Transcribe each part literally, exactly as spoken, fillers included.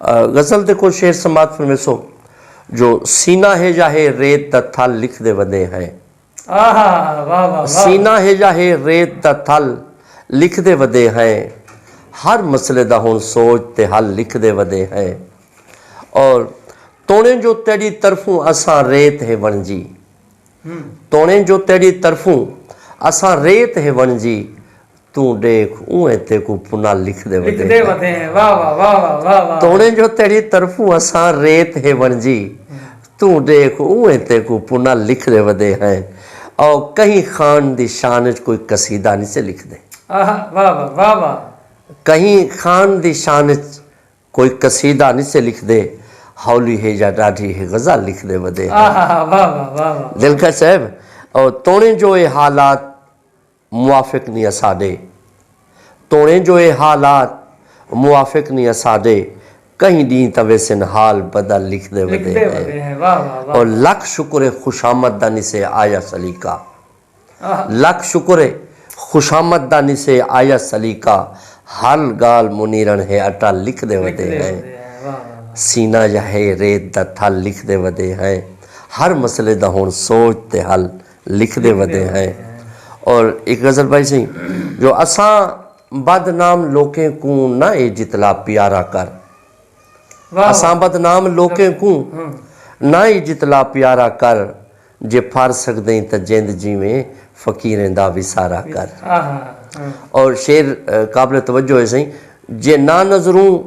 غزل دے کجھ شعر سماعت فرمیسو۔ جو سینہ ہے یا ہے ریت دا تھل لکھدے ودے ہیں۔ آہا، واہ واہ واہ۔ سینہ ہے یا ہے ریت دا تھل لکھدے ودے ہیں۔ ہر مسئلے دا ہن سوچ تے حل لکھدے ودے ہیں۔ اور توڑیں جو تیݙی طرفوں اساں ریت ہے وݨجی۔ ہوں۔ توڑیں جو تیݙی طرفوں اساں ریت ہے وݨجی۔ توں ݙیکھ اونویں تیکوں پنل لکھدے ودے لکھدے ہیں۔ ودے ہیں۔ واہ واہ واہ واہ واہ واہ۔ توڑیں جو تیݙی طرفوں اساں ریت ہے وݨجی۔ توں ݙیکھ اونویں تیکوں پنل لکھدے ودے ہیں۔ او کہیں خان دی شان اچ کوئی قصیدہ نسے لکھدے۔ آہا، واہ واہ واہ واہ۔ کہیں خان دی شان اچ کوئی قصیدہ نسے لکھدے۔ ہولی ہے یا ݙاڈھی ہے غزل لکھدے ودے ہیں۔ آہا، واہ واہ واہ واہ۔ دلکش صاحب، او توڑیں جو اے حالات موافق نی اساݙے۔ توڑیں جو اے حالات موافق نی اساݙے۔ کہیں ݙینہہ تاں ویسن حال بدل لکھدے ودے لکھدے ہیں۔ ودے ہیں۔ واہ واہ واہ۔ اور لکھ شکر ہے خوشامد دا نسے آیا سلیقہ۔ آہا۔ لکھ شکر ہے خوشامد دا نسے آیا سلیقہ۔ ہر ڳالھ منیرݨ ہے اٹل لکھدے ودے لکھدے ہیں۔ ودے ہیں۔ واہ واہ واہ۔ سینہ یا ہے ریت دا تھل لکھدے ودے ہیں۔ ہر مسئلے دا ہن سوچ تے حل لکھدے ودے ہیں۔ اور ایک غزل بھائی سئیں، جو اساں بدنام لوکیں کوں نہ اے جتلا پیارا کر۔ واہ۔ اساں بدنام لوکیں کوں ہوں۔ نہ اے جتلا پیارا کر۔ جے پھر سڳدیں تاں جند جیویں فقیریں دا وسارا کر۔ آہا، ہاں۔ اور شعر، اے، قابل توجہ ہے سئیں۔ جے نہ نظروں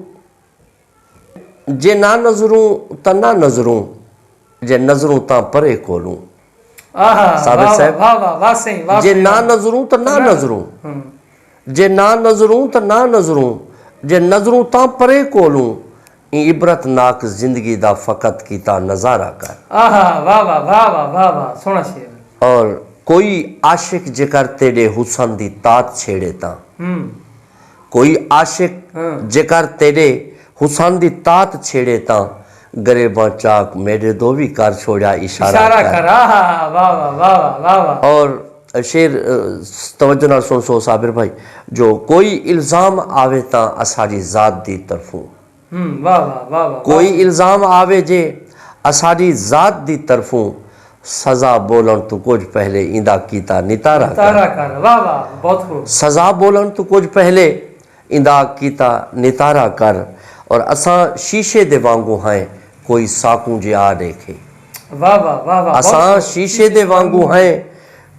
جے نہ نظروں تاں نہ نظروں، جے نظروں تاں پرے کولوں۔ آہا، صابر واہ صاحب، واہ واہ واہ، واہ سئیں، واہ جے سئیں، نہ واہ۔ نظروں تاں نہ نظروں، ہوں۔ جے نہ نظروں تاں نہ نظروں، جے نظروں تاں پرے کولوں۔ ایں عبرت ناک زندگی دا فقط کیتا نظارہ کر۔ آہا، واہ واہ واہ واہ واہ واہ، سوہݨا شعر۔ اور کوئی عاشق جیکر تیݙے حسن دی تات چھیڑے تاں۔ ہوں۔ کوئی عاشق ہاں۔ جیکر تیݙے حسن دی تات چھیڑے تاں، غریباں چاک میݙے دو وی کر چھوڑیا اشارہ اشارہ کر۔ کر، آہا، واہ واہ واہ واہ واہ واہ۔ اور شعر، اے، توجہ نال سݨسو صابر بھائی، جو کوئی الزام آوے تاں اساݙی ذات دی طرفوں۔ ہوں، واہ واہ واہ واہ۔ کوئی الزام آوے جے اساݙی ذات دی طرفوں، سزا ٻولݨ توں کجھ پہلے ایندا کیتا نتارہ کر۔ نتارہ کر، واہ واہ، بہت خوب۔ سزا ٻولݨ توں کجھ پہلے ایندا کیتا نتارہ کر۔ اور اساں شیشے دے وانگوں ہیں، کوئی ساکوں جے آ ݙیکھے۔ واہ واہ واہ واہ، بہت اساں خوب۔ شیشے دے وانگوں ہیں،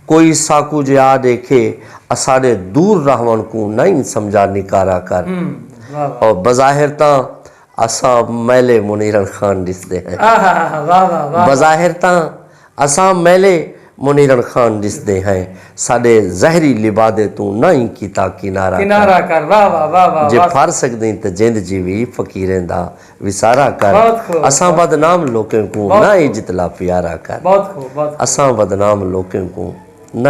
کوئی ساکوں جے آ ݙیکھے۔ اساݙے دور رہوݨ کوں نئیں سمجھا نکارہ کر۔ ہوں، واہ واہ۔ اور بظاہر تاں اساں میلے منیرن خان ݙسدے ہیں۔ آہا، واہ واہ واہ۔ بظاہر تاں اساں میلے منیرن خان ݙسدے ہیں، ساݙے زہری لبادے توں نہ ایں کیتا کنارہ کر۔ کنارہ کر، واہ واہ واہ واہ، جے واہ۔ پھر سڳدیں تے جند جیوی فقیریں دا وسارہ کر۔ بہت خوب، اساں بہت خوب۔ بدنام لوکیں کوں بہت نہ ایں خوب۔ جتلا پیارا کر۔ بہت خوب، بہت خوب۔ اساں بدنام لوکیں کوں نہ